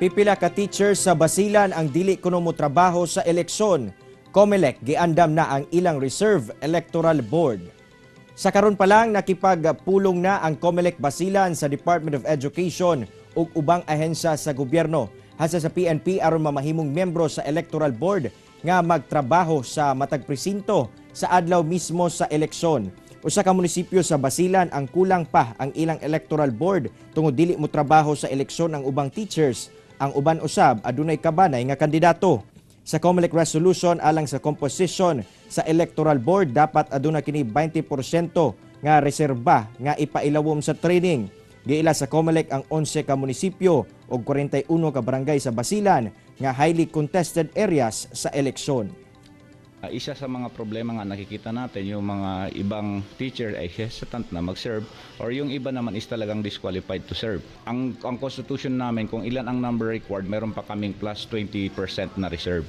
Pipila ka teachers sa Basilan ang dili kuno mo trabaho sa eleksyon. COMELEC giandam na ang ilang Reserve Electoral Board. Sa karon pa lang, nakipagpulong na ang COMELEC Basilan sa Department of Education ug ubang ahensya sa gobyerno hasta sa PNP aron mamahimong miyembro sa Electoral Board nga magtrabaho sa matag presinto sa adlaw mismo sa eleksyon. Usa ka munisipyo sa Basilan ang kulang pa ang ilang electoral board tungod dili mo trabaho sa eleksyon ang ubang teachers. Ang uban usab adunay kabanay nga kandidato. Sa COMELEC resolution alang sa composition sa electoral board, dapat aduna kini 20% nga reserba nga ipailawom sa training. Giila sa COMELEC ang 11 ka munisipyo ug 41 ka barangay sa Basilan nga highly contested areas sa eleksyon. Isa sa mga problema nga nakikita natin, yung mga ibang teacher ay hesitant na mag-serve or yung iba naman is talagang disqualified to serve. Ang constitution namin, kung ilan ang number required, meron pa kaming plus 20% na reserve.